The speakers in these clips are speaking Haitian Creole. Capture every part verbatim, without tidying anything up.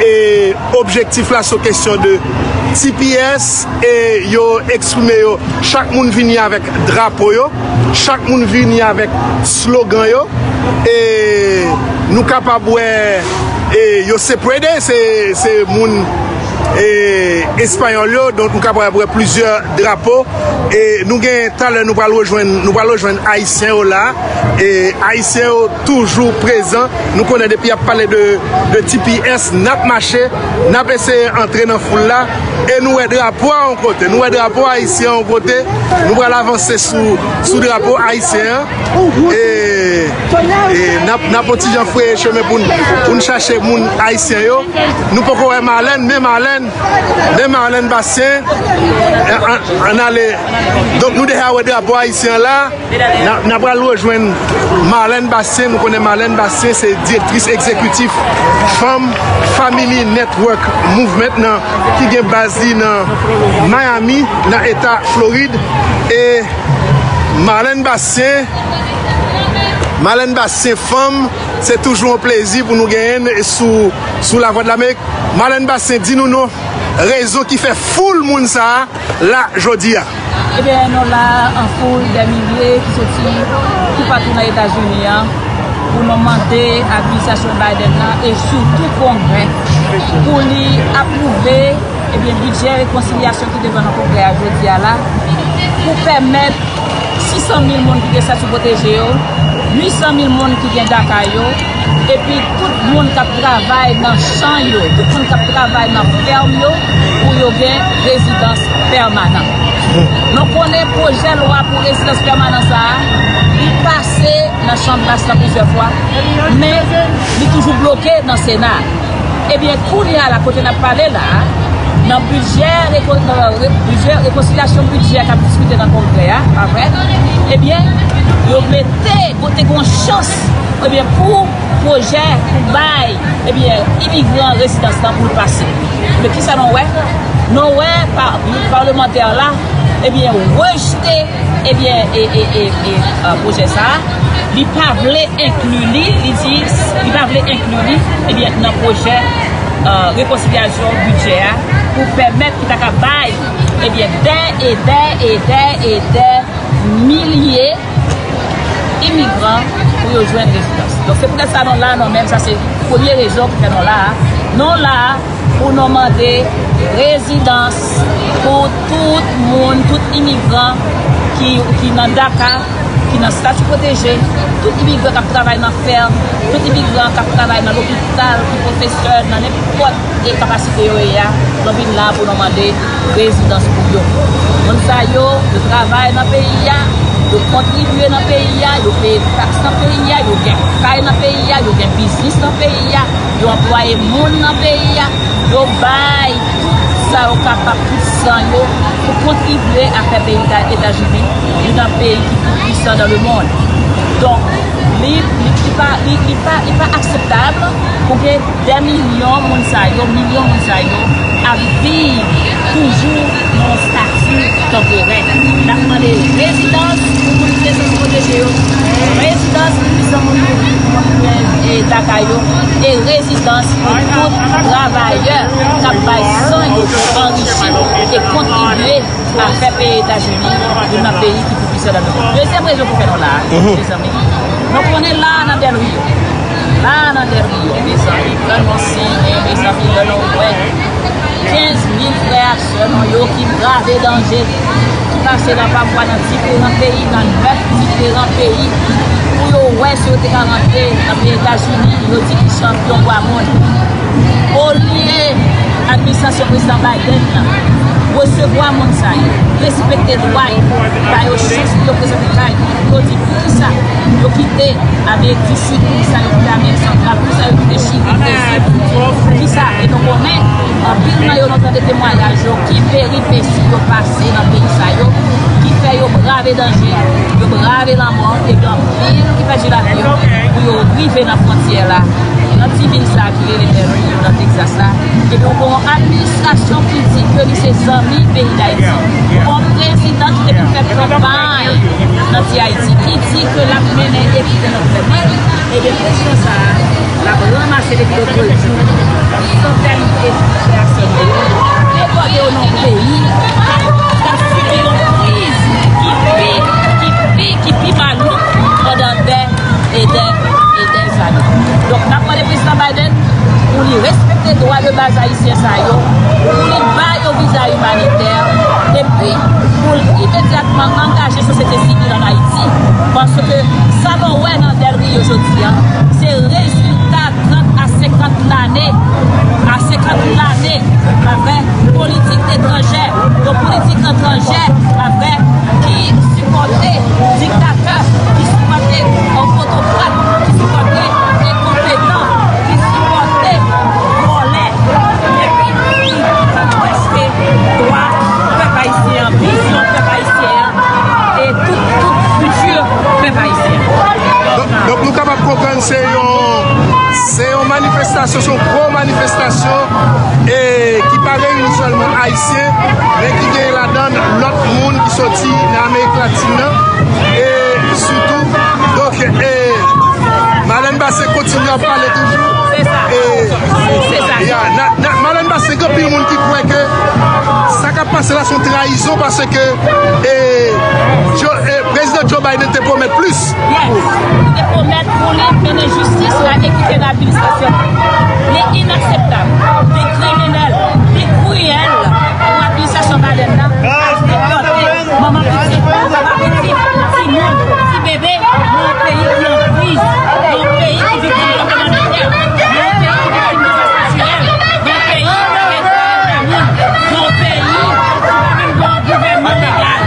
E objektif la se yon kesyon de T P S e yo eksprime yo. Chak moun vini avèk drapo yo, chak moun vini avèk slogan yo. E nou kapab wè e yo se Prede, se, se moun e espayòl yo, donk nou kapab wè plizyè drapo. E nou gen talè, nou pral rejwenn, nou pral rejwenn ayisyen yo la. E ayisyen yo toujou prezan. Nou konnen depi y ap pale de, de T P S, n ap mache, n ap eseye antre nan foul la. E nou wè drapo a yon kote, nou wè drapo ayisyen a yon kote. Nou pral avanse sou, sou drapo ayisyen an. E, e n ap, n ap yon ti jan freye chemen pou n, pou n chache moun ayisyen yo. Nou poko wè Marlène, men Marlène, men Marlène Bastien, an, an, ann ale. Donk nou deja wè drapo ayisyen an la. N a, n a pral rejwenn Marlène Bastien. Nou konnen Marlène Bastien se direktris egzekitif Fanm Family Network Movement nan, ki gen baz li nan Miami, nan eta Florid. E Marlène Bastien, Marlène Bastien fanm, se toujou yon plezi pou nou genyen l sou, sou Lavwadlamerik. Marlène Bastien, di nou non, rezon ki fè foul moun sa a la jodi a. Ebyen, nou la an foul, dè milye ki soti toupatou nan Etazini an pou nou mande administrasyon Biden nan e sitou Kongrè pou li apwouve, ebyen, bidjè rekonsilyasyon ki devan nan Kongrè a jodi a la pou pèmèt sis san mil moun ki gen estati pwoteje yo, uit san mil moun ki gen DACA yo, epi tout moun k ap travay nan chan yo, tout moun k ap travay nan fèm yo, pou yo gen rezidans pèmanan. Nou konnen pwojè lwa pou rezidans pèmanan sa a, li pase nan chanm bas lan plizyè fwa, men li toujou bloke nan Sena. Ebyen, kounye a la, kote n ap pale la a, nan bidjè, reko- nan re- bidjè, rekonsilyasyon bidjè k ap diskite nan Kongrè a, pa vre? Ebyen, yo mete, kote gen yon chans, ebyen, pou pwojè, pou bay, ebyen, imigran rezidans lan pou l pase. Men kisa nou wè? Nou wè pa, palmantè la, ebyen, rejte, ebyen, e, e, e, e, e, pwojè sa a. Li pa vle enkli li, li di, li pa vle enkli li, ebyen, nan pwojè, e, rekonsilyasyon bidjè a pou pèmèt ki ta ka bay, ebyen, dè e dè e dè e dè milye imigran pou yo jwenn rezidans. Donk, se poutèt sa nou la, nou menm, sa se premye rezon ki fè nou la a. Nou la a pou nou mande rezidans pou tout moun, tout imigran ki, ki nan DACA, ki nan estati pwoteje, tout imigran k ap travay nan fèm, tout imigran k ap travay nan lopital, ki pwofesè, nan nenpòt e kapasite yo ye a, nou vin la pou nou mande rezidans pou yo. Moun sa yo, yo travay nan peyi a, yo kontribye nan peyi a, yo peye taks nan peyi a, yo gen kay nan peyi a, yo gen biznis nan peyi a, yo anplwaye moun nan peyi a, yo bay tout sa yo kapab, tout san yo, pou kontribye a fè peyi ta- Etazini youn nan peyi ki pi pwisan dans le monde. Donk, li, li, li pa, li, li pa, li pa akseptab pou gen dè milyon moun sa yo, milyon moun sa yo ap viv toujou nan yon estati tanporè. N ap mande rezidans pou moun ki estati pwoteje yo, rezidans pou moun ki, moun ki, e, DACA yo, e rezidans pou tout travayè k ap bay san yo, anrichi e kontribye a fè peyi Etazini youn nan peyi ki pi pwisan nan lemonn. Dezyèm rezon ki fè nou la a, mezanmi, nou konnen la a nan Del Rio. La a nan Del Rio, mezanmi, lè nou siyen, mezanmi, lè nou wè kenz mil frè ak sè nou yo ki brave danje, ki pase nan pafwa nan diferan peyi, nan nèf diferan peyi, pou yo wè si yo te ka rantre nan peyi Etazini, yo di ki chanpyon dwa moun. Olye administrasyon prezidan Biden nan resevwa moun sa yo, respekte dwa yo, ba yo chans pou yo prezante kay yo, yo di poukisa yo kite Amerik di Sid, poukisa yo kite Amerik Santral, poukisa yo kite Chili, Brezil, poukisa, e nou konnen anpil nan yo, nou tande temwayaj yo, ki peripesi yo pase nan peyi sa yo, ki fè yo brave danje, yo brave lanmò, epi anpil ki pèdi lavi yo pou yo rive nan fwontyè la. Nan Ti vil sa a ki rele Del Rio nan Texas la, epi w gen yon administrasyon ki di ke li se zanmi peyi Dayiti. W gen yon prezidan ki te vin fè kanpay nan T I T, ki di ke l ap mennen ekite nan gouvènman. Ebyen, prezidan sa a, l ap ranmase depi lòt bò ri, santèn e pèsonèl yo, depòte yo nan yon peyi k ap sibi yon kriz ki pi, ki pi, ki pi malouk pandan dè e dè, e dè zane. Donk, n ap mande prezidan Biden pou li respekte dwa de baz ayisyen sa yo, pou li ba yo viza imanitè, epi pou l imedyatman angaje sosyete sivil ann Ayiti, paske sa nou wè nan Del Rio jodi a, se rezilta trant a senkant lane, a senkant lane, pa vre, politik etranjè, yon politik etranjè, pa vre, ki sipòte diktatè, ki sipòte otokrat, ki sipòte enkonpetan, ki sipòte vòlè, epi ki pa respekte dwa pèp ayisyen an, vizyon pèp ayisyen an, e tout, tout kilti pèp ayisyen an. Donk, donk nou kapab konprann se yon, se yon manifestasyon, se yon gwo manifestasyon, e ki pa reyini sèlman Ayisyen, men ki gen ladan l lòt moun ki soti nan Amerik Latin nan, e sitou, donk, e Marlène Bassé kontinye ap pale toujou. Se sa. E, se sa. Ya, na, na, Marlène Bassé, gen anpil moun ki kwè ke sa k ap pase la se yon trayizon paske, e, Joe, e, prezidan Joe Biden te pwomèt plis. Yes. Li te pwomèt pou li mennen jistis la, ekite nan administrasyon. Li inakseptab, li kriminèl, li kriyèl pou administrasyon Biden nan al depòte manman pitit, papa pitit, timoun, ti bebe, nan yon peyi ki an kriz, nan yon peyi ki viktim tranblemanntè, nan yon peyi ki viktim dezas natirèl, nan yon peyi ki gen dwa moun, nan yon peyi ki pa menm gen yon gouvènman legal.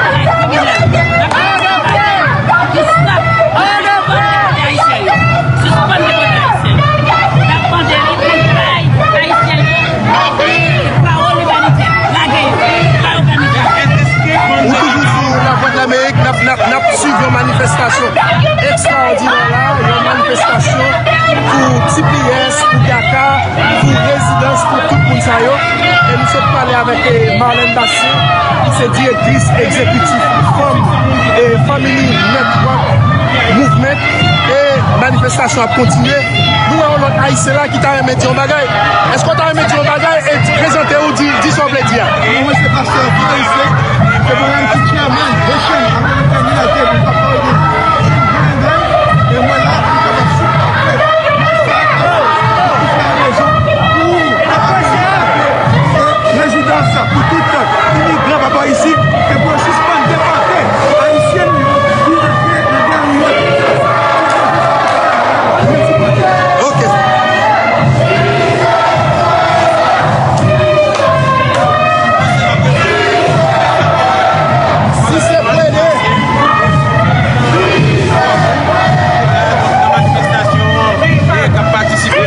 Bagay kriminèl. N ap mande Biden pou l stop, pou l sispann depòte ayisyen yo. Sispann depòte ayisyen yo. N ap mande li pou l bay ayisyen yo pawòl imanitè. Lage yo. Ba yo pèmi travay. Ou toujou sou Lavwadlamerik, n ap, n ap, n ap swiv yon manifestasyon ekstraòdinè la, yon manifestasyon pou T P S, pou DACA, pou rezidans pou tout moun sa yo. E nou sot pale avèk, e, Marlène Bassé, ki se direktris egzekitif fanm, e, Family Network Movement. E manifestasyon ap kontinye. Nou wè yon lòt ayisyen la ki ta renmen di yon bagay. Èske w ta renmen di yon bagay e prezante w, di, di sa w vle di a? Mwen, se pastè Victor Isaac. Se mwen menm ki chairman Haitian American United, nou pa pale de Children Day, e mwen la pou m kapab sipòte sa, pou sa rezon, pou apresye ke se rezidans pou tout imigran papa isit, e pou yo sispann depòte ayisyen yo ki rantre nan Del Rio. Ok. Si se vre de manifestasyon an, e k ap patisipe.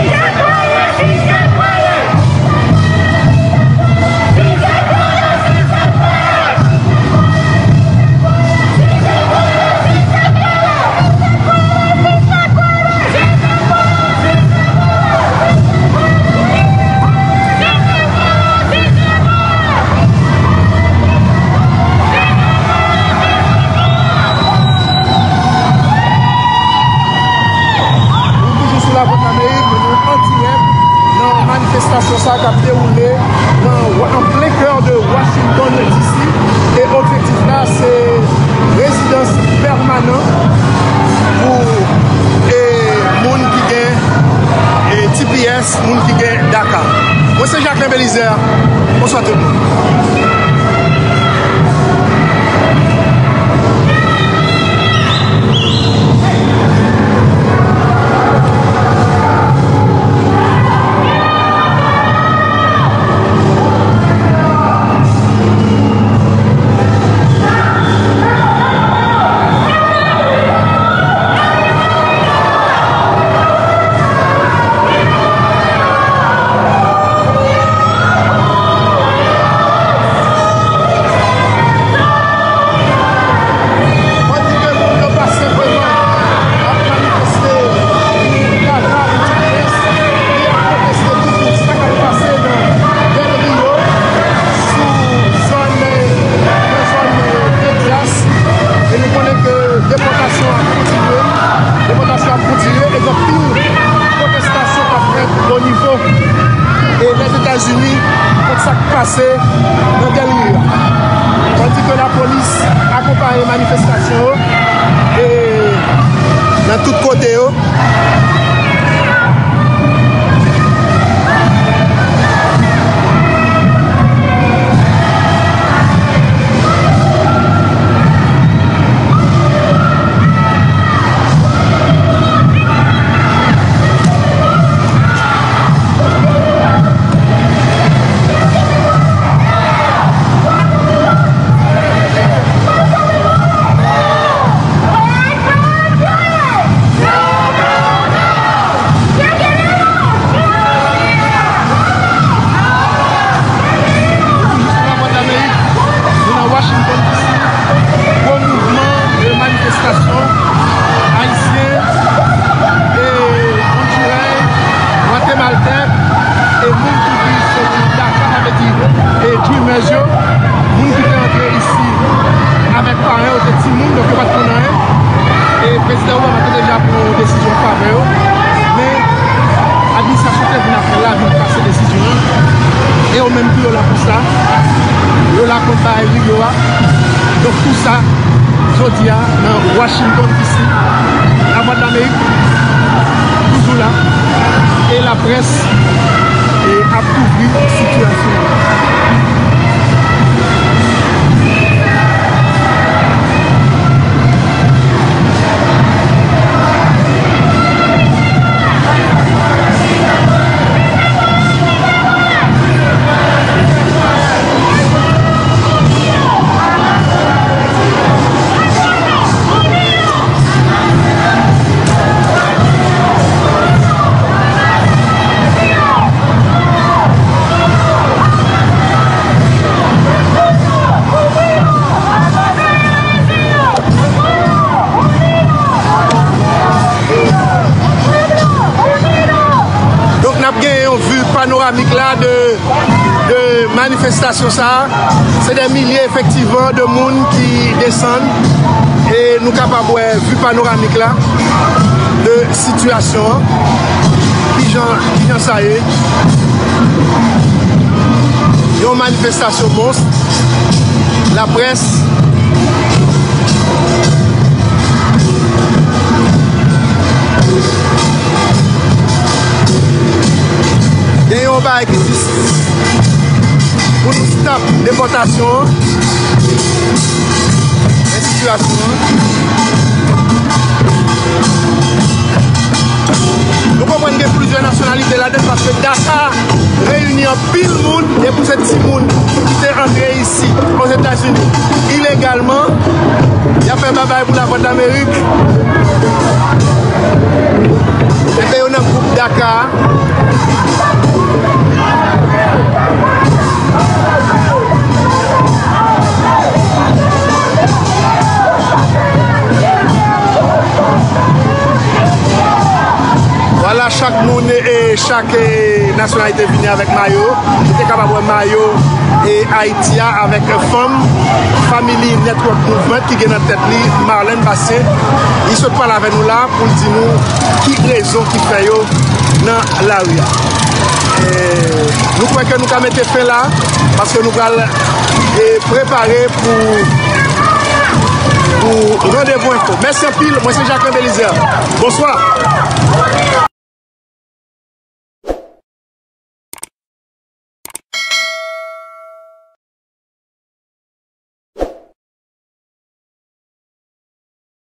Nou toujou sou Lavwadlamerik, nou an dirèk nan manifestasyon sa k ap dewoule nan, an plen kè de Washington D C. E objektif la, se rezidans pèmanan pou, e, moun ki gen, e, T P S, moun ki gen DACA. Mwen se Jacquelin Belizaire. Bonswa tout moun. Sa k pase nan Del Rio a. Tandi ke lapolis akonpaye manifestasyon yo e nan tout kote yo. Lavwadlamerik, nou nan Washington, D C, gwo mouvman de manifestasyon ayisyen e Ondirè, Gwatemaltèk e moun ki soti Daka, sa vle di, e Dreamers yo, moun ki te antre isi avèk paran yo, te timoun, donk yo pa t konn anyen. E prezidan Obama te deja pran yon desizyon an favè yo. Men, administrasyon te vin apre la vin kase desizyon an. E yo menm tou yo la pou sa. Yo la kont bagay Rio a. Donk tou sa, jodi a, nan Washington D C, Lavwadlamerik toujou la. E laprès e ap kouvri sitiyasyon an. Donk, n ap gen yon vi panoramik la de, de manifestasyon sa a. Se de milye, efektivman, de moun ki desann. E nou kapab wè vi panoramik la de sitiyasyon an. Kijan, kijan sa ye? Yon manifestasyon mons. Laprès. Gen yon bagay ki di pou nou stop depòtasyon an. Men sitiyasyon an. Nou konprann gen plizyè nasyonalite ladan paske Daka reyini anpil moun, e pou se timoun ki te antre isi Ozetazini ilegalman, y ap fè babay pou Lavwadlamerik. Epi yo nan gwoup Daka. Vwala, chak moun e chak, e, nasyonalite vini avèk mayo. Ou te kapab wè mayo, e, Ayiti a avèk fanm Family Network Movement ki gen nan tèt li Marlène Bastien. Li sot pale avè nou la pou l di nou ki rezon ki fè yo nan lari a. E, nou kwè ke nou ka mete fen la, paske nou pral, e, prepare pou, pou Randevou Enfo. Mèsi anpil, mwen se Jacques Belizaire. Bonswa.